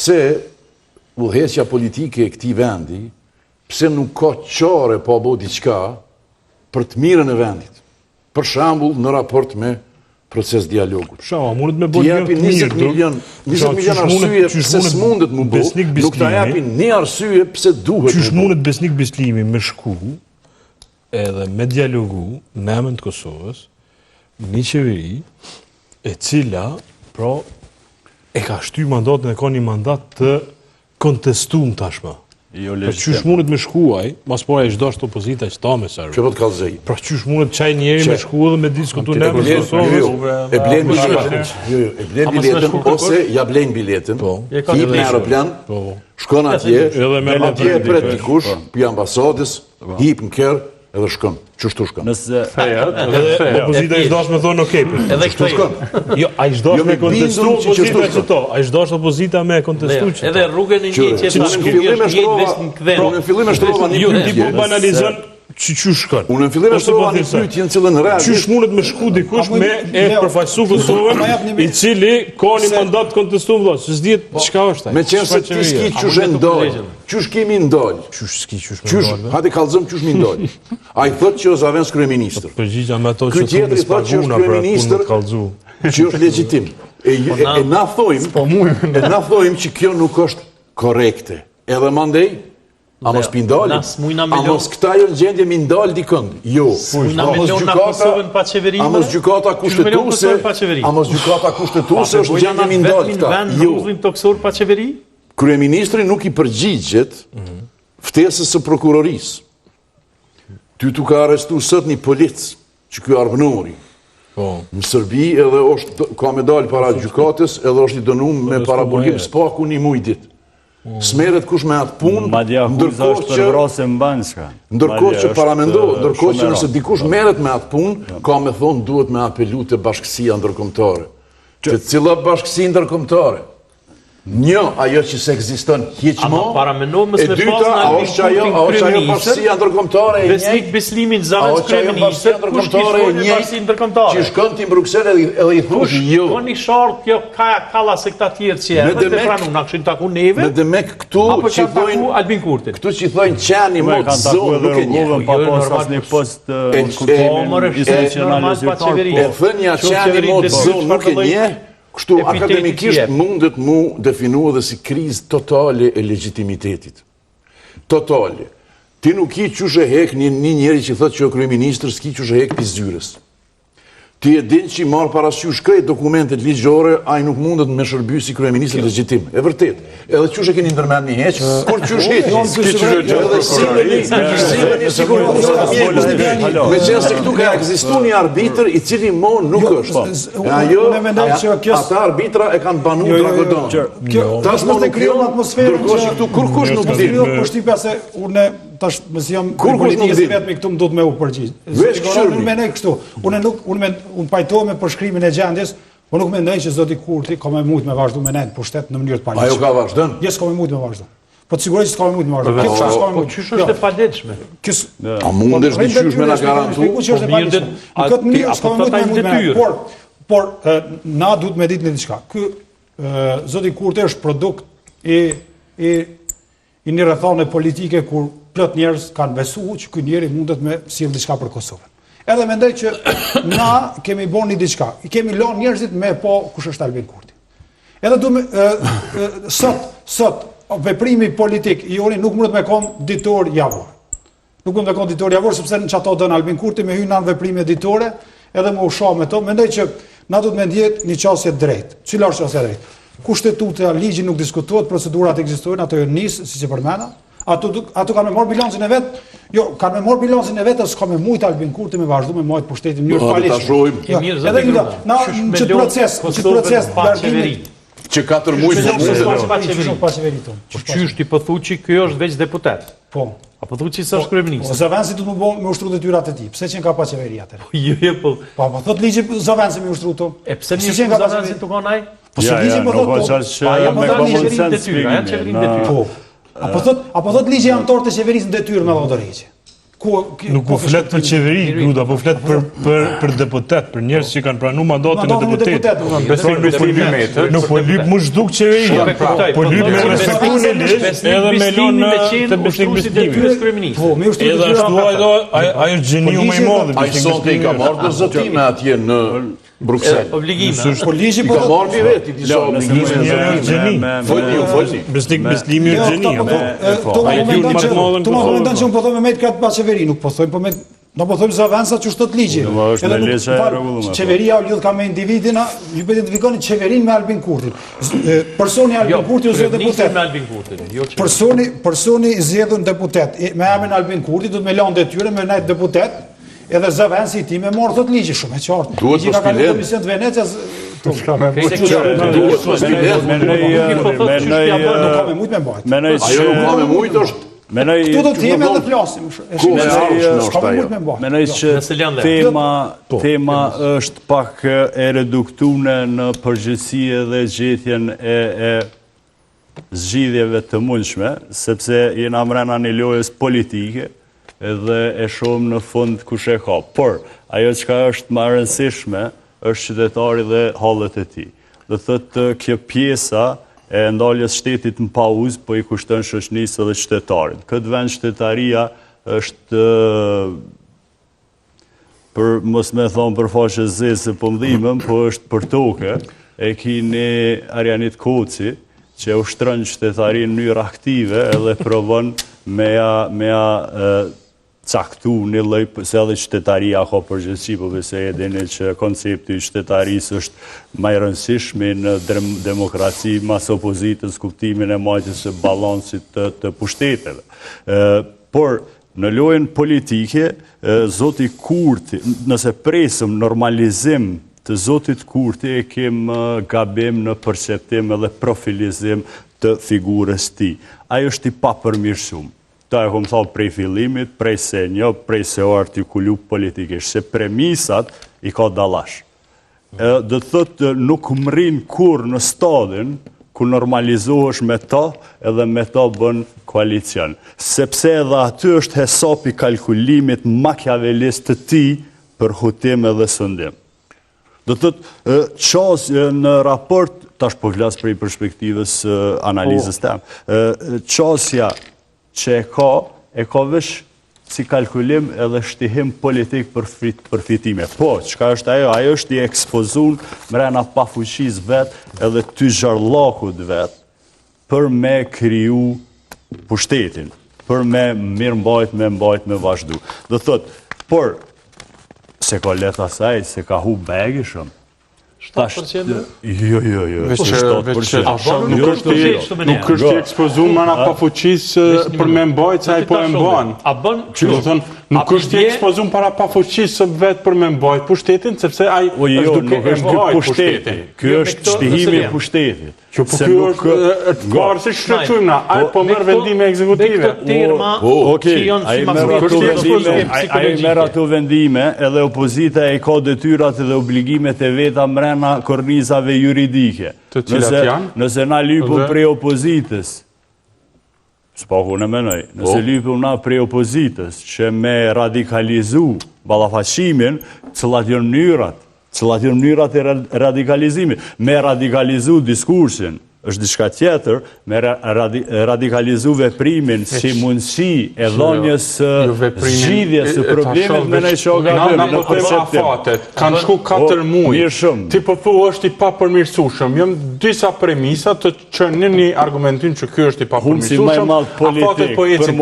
Pse udhëheqja politike e këtij vendi, pse nuk ka qare pa bo diçka për të mirën e vendit? Për shembull, në raport me proces dialogut. Për shembull, a mundet me bo një të mirë, 20 milion, 20 milion arsye pse s'mundet mu bo, nuk ta japin një arsye pse duhet mu bo. Qysh mundet Besnik Bislimi me shku edhe me dialogu në emën të Kosovës, një qeveri e cila, pra, e ka shty mandatin e ka një mandat të kontestum tashmë. Jo pra, qysh mundet me shku ai, mas po e është opozita që ta me saru. Që po të kallzoj? Pra qysh mundet qaj njeri me shku edhe me diskutu në emër të Kosovës? Jo, jo, e blen biletën, jo, jo, e blen biletën, ose ja blen biletën, po. hip në aeroplan, po. shkon atje, atje e pret dikush, po. pi ambasadës, hip në kerr, edhe shkon. Qështu shkon? Nëse edhe opozita ish dash me thonë okay. Po. Edhe kështu shkon. Jo, a ish dash me kontestu opozita qëto? A ish dash opozita me kontestu qëto? Edhe rrugën e njëjtë që ta fillim e shtrova. Pra, në fillim e shtrova një jo, pyetje. Ti po banalizon që qysh shkon. Unë në fillim e shtrova një pyetje në cilën realisht qysh mundet me shku dikush me e përfaqësu Kosovën, i cili ka një mandat kontestuar vëlla, se s'dihet po, çka është ai. Meqenëse ti s'ki qysh e ndal. Qysh ki mi ndal? Qysh s'ki qysh me ndal? Hajde kallzom qysh mi ndal. Ai thotë që është zavendës kryeministër. Përgjigja me ato që ti tjetri thotë që është kryeministër, që është legjitim. E, po e, e na thojmë, po e na thojmë që kjo nuk është korrekte. Edhe mandej, a mos pi ndalim? A mos këta janë gjendje mi ndal dikënd? Jo. A mos gjykata, a mos gjykata kushtetuese, a mos gjykata kushtetuese është gjendje mi ndal këta? Jo. Tokësor pa qeveri? Kryeministri nuk i përgjigjet ftesës së prokurorisë. Ty t'u ka arrestu sot një polic, që ky Arbnori. Po. Në Serbi edhe është, ka me dalë para gjykatës edhe është i dënu me paraburgim s'paku një muj ditë. Mm. S'merret kush me atë punë, Madje akuza është për vrasje në Banjska. Ndërkohë që paramendo, ndërkohë që nëse dikush merret me atë punë, ka me thonë duhet me apelu te bashkësia ndërkombëtare. Te cila bashkësi ndërkombëtare? Një, ajo që s'ekziston hiç mo. Ama paramendo mos me pas në Albin Kurtin kryeministër. Bashkësia ndërkombëtare e njëjtë. Besnik Bislimin zavendës kryeministër, kush kish shku në bashkësi ndërkombëtare. Që shkon ti në Bruksel edhe edhe i thush jo. Po një shart kjo ka kalla se këta tjerë që janë të pranu, na kishin taku neve. Me demek këtu që thonë Albin Kurtin. Këtu që thonë qeni mo zonë nuk e njeh. Pa jo, pas asnjë post kuptimin institucional zyrtar. E thënia qeni mo zonë nuk e njeh. Kështu akademikisht mundet mu definu edhe si krizë totale e legjitimitetit. Totale. Ti nuk ki qysh e hek një, një njeri që thotë që o kryeministër, s'ki qysh e hek pi zyrës. Ti e din që i marrë parasysh krejt dokumentet ligjore, ai nuk mundet me shërby si kryeministër legjitim. E vërtet. Edhe qysh e keni ndërmend mi heq, kur qysh heq? Jo, s'ki qysh e gjen Edhe silleni, silleni sikur Meqenëse këtu ka ekzistu një arbitër i cili mo nuk jo, është. E ajo, ata arbitra e kanë banu jo, jo, Dragodan. Kjo, tash mos të krijon atmosferën ndërkohë që këtu kurkush nuk din. Krijon përshtypja se unë tash mos jam politikës vetëm këtu më duhet me u përgjigj. Veç kështu. Unë mendoj kështu. Unë nuk unë mend unë pajtohem me përshkrimin e gjendjes, por nuk mendoj që zoti Kurti ka me mujt me vazhdu me nejt në pushtet në mënyrë të paligjshme. Ajo ka vazhdon. Jo, s'ka me mujt me vazhdu. Po të siguroj që s'ka me mujt me vazhdu. Kjo s'ka me mujt. Po qysh është e paligjshme? Kjo A mundesh ti qysh me na garantu? Po që është e paligjshme. Në këtë mënyrë s'ka me mujt me mujt. Por por na duhet me ditë një diçka. Ky zoti Kurti është produkt i i i një rrethane politike kur plot njerëz kanë besu që ky njeri mundet me sjell diçka për Kosovën. Edhe mendoj që na kemi bo një diçka. I kemi lënë njerëzit me pa kush është Albin Kurti. Edhe du me, e, e, sot, sot, veprimi politik i joni nuk mundet me kon ditor javor. Nuk mundet me kon ditor javor, sepse në qato don Albin Kurti me hy në veprime ditore, edhe me u sha me to. Mendoj që na duhet me ndjek një qasje drejt. Cila është qasja drejt? Kushtetuta, ligji nuk diskutohet, procedurat ekzistojnë, ato janë nis, siç e përmenda. Ato ato kanë me marr bilancin e vet. Jo, kanë me marr bilancin e vet, s'ka me mujt Albin Kurti me vazhdu me majt pushtetin në mënyrë të paligjshme. Jo, edhe një na në këtë proces, në këtë proces largimit që katër muaj po mundet pa qeveri. Pa qeveri tonë. Po qysh ti po thu që ky është veç deputet? Po. A po thu që s'është po, kryeministër? Po zëvendësi duhet me bo me ushtru detyrat e tij. Pse qenka pa qeveri atëherë? Po jo, jo, po. Po po thot ligji zëvendësi me ushtru to. E pse më qenka pa qeveri të kon ai? Po se ligji po thotë. Po po ja po common sense, janë qeveri në detyrë. Po. A po thot, a po thot ligji anëtar të qeverisë në detyrë me dhënë dorëheqje? Ku nuk po flet për qeveri, Gruda, po flet për për për deputet, për njerëz që kanë pranuar mandatin e deputetit. Besnik Bislimi Metës. Nuk po lyp mu zhduk qeveria. Pra, po lyp me respektu një ligj edhe me lënë të Besnik Bislimi. Po, me ushtru Edhe ashtu ai do ai ai është gjeniu më i madh. Ai sonte i ka marrë do zotime atje në Bruksel. Obligime. Po ligji po. I ka marrë mbi veti disa obligime. Gjeni. Folni ju, folni. Besnik Bislimi është gjeni. Po, ai di më të madhen. Tu më mendon që unë po them me met këtë pa qeveri, nuk po them po me Do po thojmë zëvendësa që është ligji. Edhe nuk po. Qeveria u lidh ka me individin, ju po identifikoni qeverinë me Albin Kurtin. Personi Albin jo, Kurti u zgjedh deputet. Me Albin Kurtin, jo qeveri. Personi, personi i zgjedhur deputet me emrin Albin Kurti do të me lanë detyrën me nejt deputet, Edhe zëvendësi i tij me marrë thot ligji shumë e qartë. Duhet Ligji ka kaluar komision të Venecias. Çka me bërë? Duhet mos t'i lë. Mendoj mendoj nuk ka me mujt me mbajt. Mendoj ajo nuk ka me mujt është Mendoj Këtu do të jemi edhe flasim. Ku e ardhshme është ajo? Mendoj që tema po. tema është pak e reduktuar në përgjithësi edhe gjetjen e e zgjidhjeve të mundshme, sepse jena mrena një lojës politike dhe e shohim në fund kush e ka. Por, ajo çka është ma e rëndësishme është qytetari dhe hallet e tij. Do thotë kjo pjesa e ndaljes shtetit në pauzë po i kushton shoqënisë dhe qytetarit. Këtë vend qytetaria është për mos me thonë për faqe zezë se po m'dhimën, po është për toke, e ki një Arianit Koci, që e ushtron qytetarinë në mënyrë aktive edhe provon me ja, me ja caktu një lloj, se edhe qytetaria ka përgjegjësi, po besoj e dini që koncepti i qytetarisë është ma i rëndësishmi në demokraci mas opozitës, kuptimin e majtjes së balansit të, të pushteteve. Por, Në lojën politike, zoti Kurti, nëse presim normalizim të zotit Kurti, e kem gabim në perceptim edhe profilizim të figurës tij. Ai është i papërmirësum. Ta e kom thanë prej fillimit, prej se një, prej se o artikulu politikisht, se premisat i ka dallash. Do të thotë nuk mrrin kurrë në stadin ku normalizohesh me ta edhe me ta bën koalicion. Sepse edhe aty është hesapi kalkulimit makiavelist të tij për hutim edhe sundim. Do të thotë qasje në raport, tash po flas prej perspektivës analizës po. tem, qasja që e ka, e ka veç si kalkulim edhe shtihim politik për përfitime. Po, çka është ajo? Ajo është i ekspozun mrena pafuqisë vet edhe tyxharllakut vet për me kriju pushtetin, për me mirëmbajt, me mbajt, me vazhdu. Do thot, por, s'e ka lehtë asaj, se ka hu begi shumë. 7%? Jo, jo, jo. Veç 7%. Nuk është i nuk është i ekspozuar mrena pafuqisë për me mbajt se ai po e mban. A bën? Që do thon, nuk është i ekspozuar para pafuqisë së vet për me mbajt pushtetin, sepse ai jo, është duke nuk është ky pushteti. Ky është shtihimi i pushtetit. Që po ky është të parë si që quajmë na, ai po merr vendime ekzekutive. Me këto terma që janë si makroekonomike, ai merr ato vendime, edhe opozita i ka detyrat dhe obligimet e veta mrena kornizave juridike. Të cilat janë? Nëse na lypim prej opozitës, Së paku unë menoj, nëse po. lypim na prej opozitës që me radikalizu ballafaqimin, cilat janë mënyrat, cilat janë mënyrat e radikalizimit, me radikalizu diskursin, është diçka tjetër, me radikalizu veprimin si mundësi e dhënies së zgjidhjes së problemit menoj që o gabim në po perceptim. Afatet, kanë shku 4 po, muaj. Ti po thua është i papërmirësueshëm. Janë disa premisa të që në një argumentim që ky është i papërmirësueshëm, afatet po ecin.